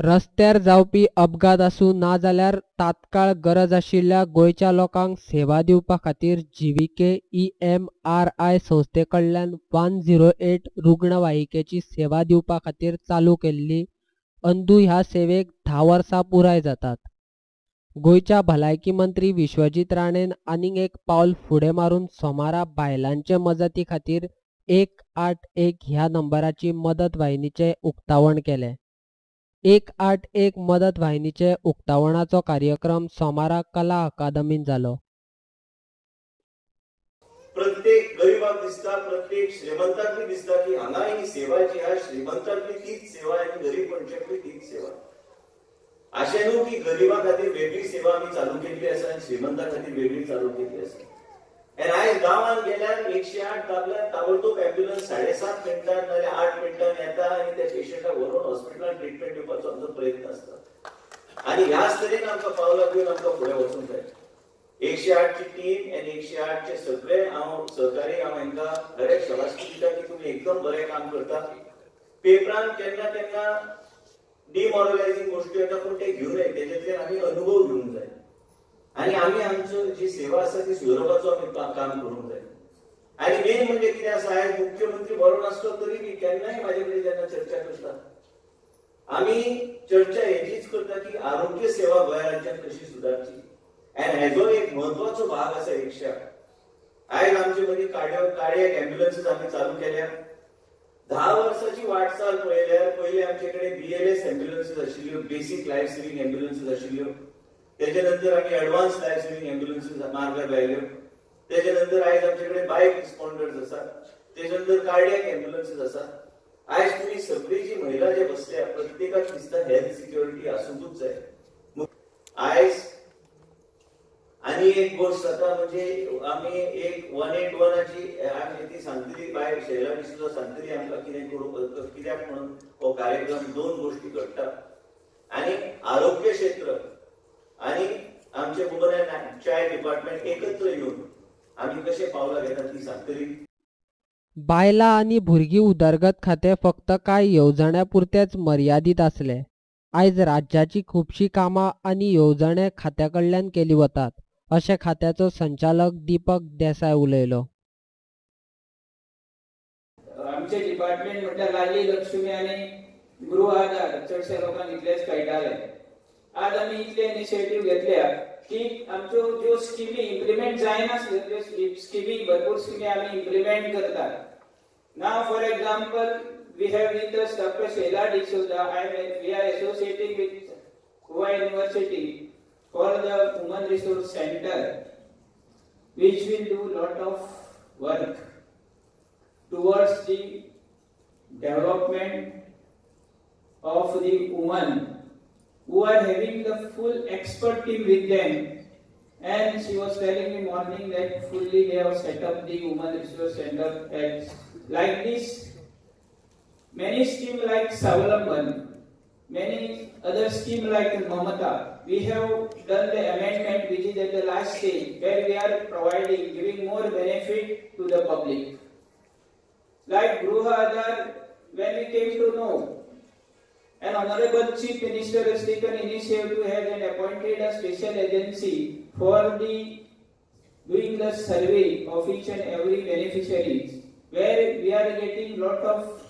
रस्त्यार जावपी अपघात आसूं नाजाल्यार तात्काळ गरज आशिल्ल्या गोंयच्या लोकांक सेवा दिवपा खातीर जीव्हीके ईएमआरआय संस्थे कडल्यान 108 रुग्णवाहिकेची सेवा दिवपा खातीर चालू केल्ली. अंदू ह्या सेवेक 10 वर्सां पुराय जातात. गोंयच्या भलायकी मंत्री विश्वजीत राणेन आनीक एक पावल फुडें मारून सोमारा बायलांचे मजती खातीर 181 ह्या नंबराची मदत वाहिनीचें उक्तावण केलें. 181 मदत वाहिनीचे उक्तावणाचो कार्यक्रम सोमारा कला अकादमीत जालो. प्रत्येक गरीबाक दिसता, प्रत्येक श्रीमंताक दिसता की हांगा ही सेवा जी आहा श्रीमंतांतली तीच सेवा आनी गरीब मनशांतली तीच सेवा. अशें न्हू की गरिबा खातीर वेगळी सेवा आमी चालू केल्ली आसा आनी श्रीमंता खातीर वेगळी चालू केल्ली आसा. आनी आयज गांवांत गेल्यार 108 दाबल्यार ताबडतोब एम्ब्युलन्स 7.5 मिनटान नाजाल्यार 8 मिनटान येता आनी त्या पेशंटाक व्हरून हॉस्पिटलांत ट्रिटमेंट दिवपाचो आमचो प्रयत्न आसता. आनी ह्याच तरेन आमकां पावलां घेवन आमकां फुडें वचूंक जाय. 108ची टीम आनी 108चे सगळे हांव सहकारी हांव हांकां खरें शाबासकी दिता की तुमी एकदम बरें काम करता. पेपरान केन्ना केन्ना डिमॉरलायझींग गोष्टी येता, पूण ते घेवन नये, तेजेंतल्यान आमी अनुभव घेवंक जाय आनी आमी आमच्यो जी सेवा आसा ती सुदरोवपाचो आमी काम करूंक जाय. आनी मेन म्हणजे कितें आसा, आयज मुख्यमंत्री बरो नासलो तरी बी केन्नाय म्हाजे कडेन जेन्ना चर्चा करता, आमी चर्चा हेजीच करता की आरोग्य सेवा गोंय राज्यांत कशी सुदारची. आनी हेजो एक म्हत्वाचो भाग आसा 108. आयज आमचे मदीं कार्डियक एम्ब्युलन्सीस आमी चालू केल्या. 10 वर्साची वाटचाल पळयल्यार पयलीं आमचे कडेन बीएलएस एम्ब्युलन्सीस आशिल्ल्यो, बेसीक लायफ सेव्हिंग एम्ब्युलन्सीस आशिल्ल्यो. तेजे नंतर आमी एडवान्स लायफ सेव्हिंग एम्ब्युलन्सीस मार्गार लायल्यो. तेजे नंतर आयज आमचे कडेन बायक रिस्पॉन्डर्स आसात, तेजे नंतर कार्डियक एम्ब्युलन्सीस आसात. आयज तुमी सगळी जी महिला जे बसल्या प्रत्येकाक दिसता हेल्थ सिक्युरिटी आसूंकूच जाय. आयज आनी एक गोश्ट जाता म्हणजे आमी एक 181ची आमी ती सांगतली, बाय शैला डिसोजा सांगतली आमकां कितें करूं, कित्याक म्हणून हो कार्यक्रम. 2 गोश्टी घडटा आनी आरोग्य क्षेत्र आनी आमचे वुमन अँड चायल्ड डिपार्टमेंट एकत्र येवन आमी कशें पावलां घेतात ती सांगतली. बायलां आनी भुरगीं उदरगत खातें फक्त कांय येवजण्यां पुरतेंच मर्यादीत आसलें. आयज राज्याची खुबशीं कामां आनी येवजणे खात्या कडल्यान केली वतात, अशें खात्याचो संचालक दीपक देसाय उलयलो. आमचे डिपार्टमेंट म्हटल्यार लाडली लक्ष्मी आनी गृह आधार चडशा लोकांक इतलेंच कळटालें. आज आमी इतले इनिशिएटीव घेतल्या की आमच्यो ज्यो स्किमी इम्प्लिमेंट जायनासल्यो त्यो स्किमी, भरपूर स्किमी आमी इम्प्लिमेंट करतात. Now for example we have with us Doctor Shaila D'Souza. We are associating with Goa University for the Women Resource Center, which will do lot of work towards the development of the women who are having the full expert team with them. And she was telling me morning that fully they have set up the Women Resource Center at like this. Many schemes like Savalamban, many other schemes like Mamata, we have done the amendment which is at the last stage where we are providing, giving more benefit to the public. Like Gruha Aadhar, when we came to know, an honorable Chief Minister has taken initiative to have and appointed a special agency for the doing the survey of each and every beneficiaries, where we are getting lot of,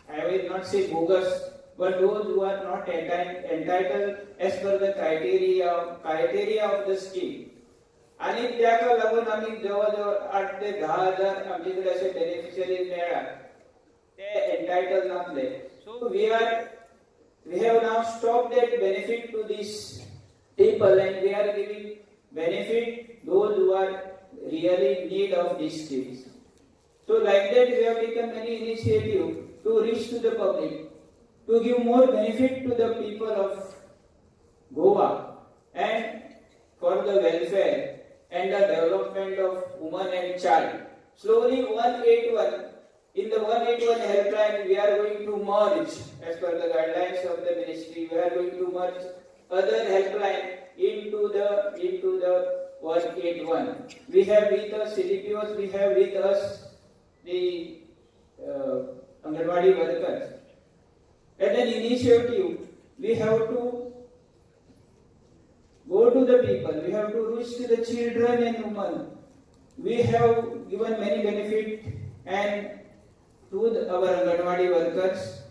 I will not say bogus, but those who are not entitled as per the criteria of the scheme. आनी त्याका लागून आमी जवळ जवळ 8 ते 10 हजार आमचे कडेन अशे बेनिफिशरीज मेळ्ळा ते एंटायटल नासले. So we have now stopped that benefit to these people and we are giving benefit those who are really in need of these schemes. So like that we have taken many initiatives to reach to the public, to give more benefit to the people of Goa and for the welfare and the development of woman and child. Slowly 181, in the 181 helpline we are going to merge, as per the guidelines of the ministry, we are going to merge other helpline into the 181. We have with us CDPOs, we have with us the Anganwadi workers. As an initiative, we have to go to the people, we have to reach to the children and women. We have given many benefit and to our Anganwadi workers.